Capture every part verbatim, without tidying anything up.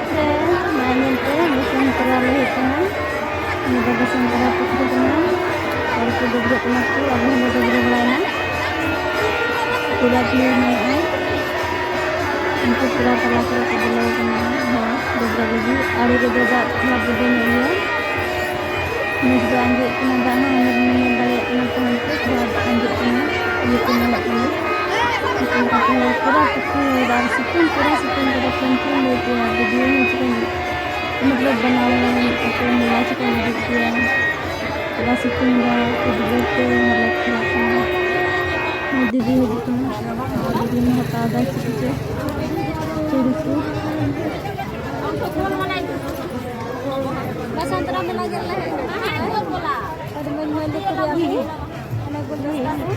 ᱥᱮ ᱱᱚᱣᱟ ᱧᱮᱞ ᱯᱮ, ᱵᱟᱥᱟᱱᱛᱚᱨᱟ ᱞᱮ ᱦᱮᱡ ᱠᱟᱱᱟ᱾ ᱱᱤᱭᱟᱹ ᱫᱚ ᱵᱟᱥᱟᱱᱛᱚᱨᱟ ᱯᱩᱠᱷᱨᱤ ᱠᱟᱱᱟ᱾ ᱦᱚᱲ ᱠᱚ ᱰᱟᱹᱵᱽᱨᱟᱹᱜ ᱠᱟᱱᱟ ᱠᱚ, ᱟᱞᱮ ᱦᱚᱸᱞᱮ ᱰᱟᱹᱵᱽᱨᱟᱹ ᱵᱟᱲᱟᱭᱮᱱᱟ᱾ ᱯᱩᱨᱟ view ᱢᱮᱱᱟᱜᱼᱟ᱾ ᱩᱱᱠᱩ ᱯᱩᱨᱟ ᱛᱟᱞᱟ ᱠᱚᱨᱮ ᱠᱚ ᱵᱚᱞᱚ ᱟᱠᱟᱱᱟ ᱦᱚᱲ ᱰᱟᱹᱵᱽᱨᱟᱹ ᱞᱟᱹᱜᱤᱫ᱾ ᱟᱲᱮ ᱨᱮᱫᱚ ᱫᱟᱜ ᱛᱷᱚᱲᱟ ᱵᱩᱫᱟᱹ ᱧᱚᱜ ᱜᱮᱭᱟ᱾ ᱱᱤᱛ ᱫᱚ ᱟᱸᱡᱮᱫ ᱠᱟᱱᱟ ᱫᱟᱜ ᱦᱚᱸ, ᱚᱱᱟ ᱧᱮᱞ ᱫᱟᱲᱮᱭᱟᱜ ᱠᱟᱱᱟ ᱯᱮ ᱦᱟᱱᱛᱮ ᱛᱷᱚᱲᱟ ᱫᱟᱜ ᱟᱸᱡᱮᱫ ᱠᱟᱱᱟ, ᱤᱭᱟᱹ ᱠᱚ ᱧᱮᱞᱚᱜ ᱠᱟᱱᱟ᱾ ᱱᱤᱛᱚᱜ ᱫᱚ ᱯᱩᱨᱟ ᱥᱤᱛᱩᱝ, ᱯᱩᱨᱟ ᱥᱤᱛᱩᱝ ᱠᱟᱫᱟ, ᱪᱮᱫ ᱮᱢ ᱞᱟᱹᱭ ᱠᱮᱭᱟ, video ᱦᱚᱸ ᱪᱤᱠᱟᱹᱧ, ᱢᱚᱛᱞᱚᱵ ᱵᱮᱱᱟᱣ ᱟᱹᱧ, ᱢᱚᱡᱽ ᱪᱤᱠᱟᱹᱧ ᱩᱫᱩᱜ ᱠᱮᱭᱟ᱾ ᱯᱩᱨᱟ ᱥᱤᱛᱩᱝ ᱫᱟ, ᱩᱫᱽᱜᱟᱹᱨ ᱛᱮ ᱦᱟᱞᱚᱛ ᱠᱷᱟᱨᱟᱯ ᱠᱟᱱᱟ᱾ ᱫᱤᱫᱤ ᱦᱤᱡᱩᱜ ᱠᱟᱱᱟ, ᱫᱤᱫᱤ ᱦᱟᱛᱟᱣ ᱫᱟ ᱪᱮᱫ ᱪᱚ ᱪᱩᱲᱤ ᱠᱚ᱾ ᱵᱟᱥᱟᱱᱛᱨᱟ ᱢᱮᱞᱟ ᱧᱮᱞ ᱞᱮ ᱦᱮᱡ ᱠᱟᱱᱟ᱾ ᱟᱹᱰᱤ ᱢᱚᱡᱽ ᱢᱚᱡᱽ ᱞᱮ ᱠᱩᱞᱤᱭᱟ ᱠᱚ᱾ ᱚᱱᱟ ᱜᱩᱞᱫᱚᱥᱛᱟ ᱠᱚ᱾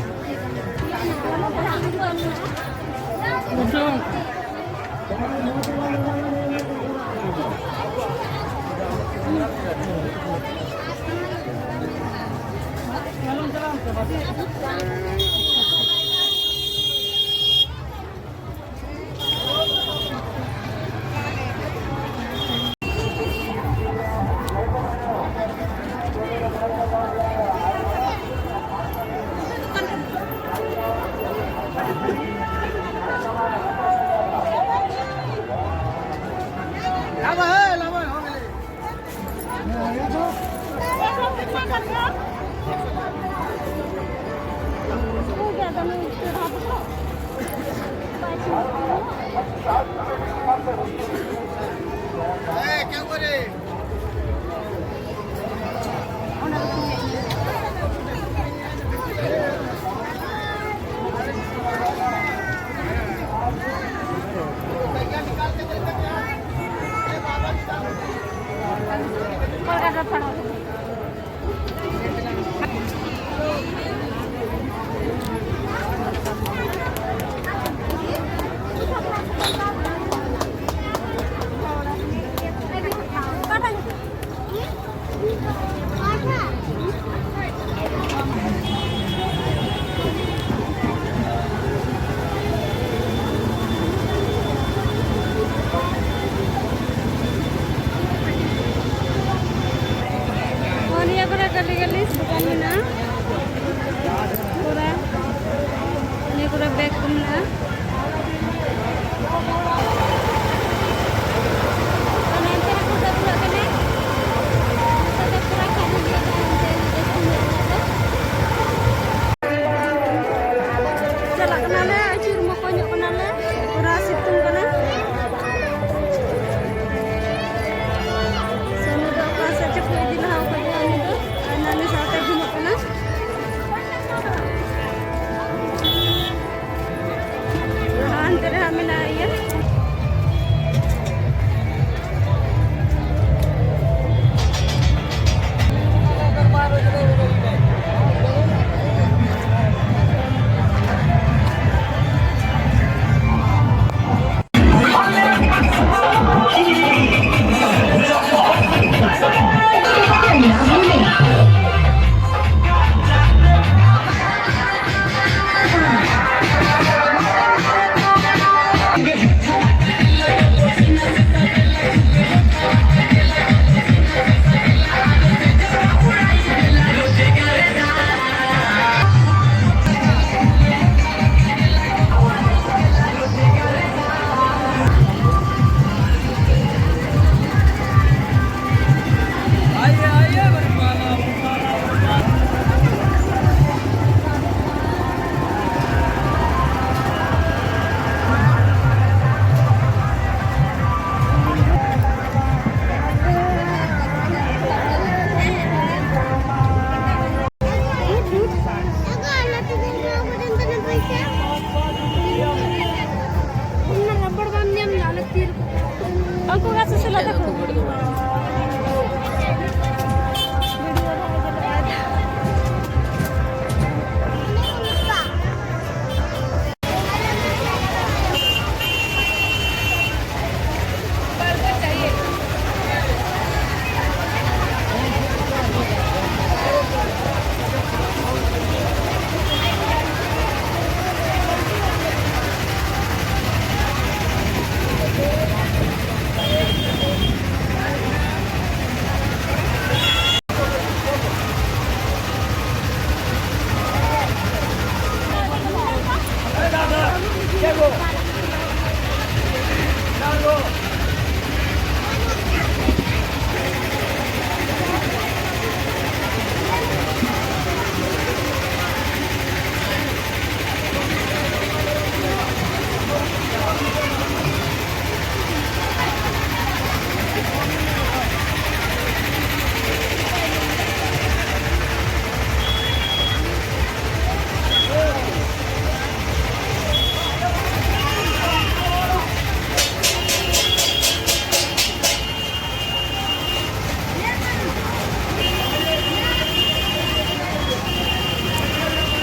ᱩᱱᱠᱩ ᱜᱮ ᱥᱩᱥᱤᱞᱟ ᱛᱟᱠᱚ᱾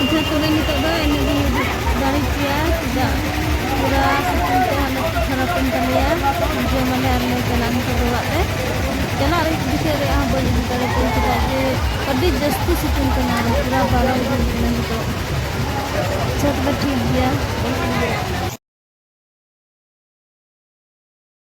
ᱟᱪᱪᱷᱟ, ᱛᱚᱵᱮ ᱱᱤᱛᱚᱜ ᱫᱚ ᱮᱱᱮᱡ ᱵᱚᱱ ᱩᱫᱩᱜ ᱫᱟᱲᱮ ᱠᱮᱭᱟ, ᱪᱮᱫᱟᱜ ᱯᱩᱨᱟ ᱥᱤᱛᱩᱝ ᱛᱮ ᱦᱟᱞᱚᱛ ᱠᱷᱟᱨᱟᱯ ᱮᱱ ᱛᱟᱞᱮᱭᱟ᱾ ᱡᱚᱢ ᱟᱞᱮ ᱟᱨ ᱞᱮ ᱪᱟᱞᱟᱜᱼᱟ ᱱᱤᱛᱚᱜ ᱫᱚ ᱚᱲᱟᱜ ᱛᱮ᱾ ᱪᱟᱞᱟᱜ ᱨᱮ ᱡᱚᱠᱷᱮᱡ ᱨᱮᱭᱟᱜ ᱦᱚᱸ ᱵᱟᱹᱧ ᱤᱫᱤ ᱫᱟᱲᱮ ᱠᱮᱭᱟ, ᱪᱮᱫᱟᱜ ᱡᱮ ᱟᱹᱰᱤ ᱡᱟᱹᱥᱛᱤ ᱥᱤᱛᱩᱝ ᱠᱟᱱᱟ, ᱯᱩᱨᱟ ᱵᱟᱨᱚ ᱵᱟᱡᱮ ᱠᱟᱱᱟ ᱱᱤᱛᱚᱜ᱾ ᱟᱪᱪᱷᱟ, ᱛᱚᱵᱮ ᱴᱷᱤᱠ ᱜᱮᱭᱟ᱾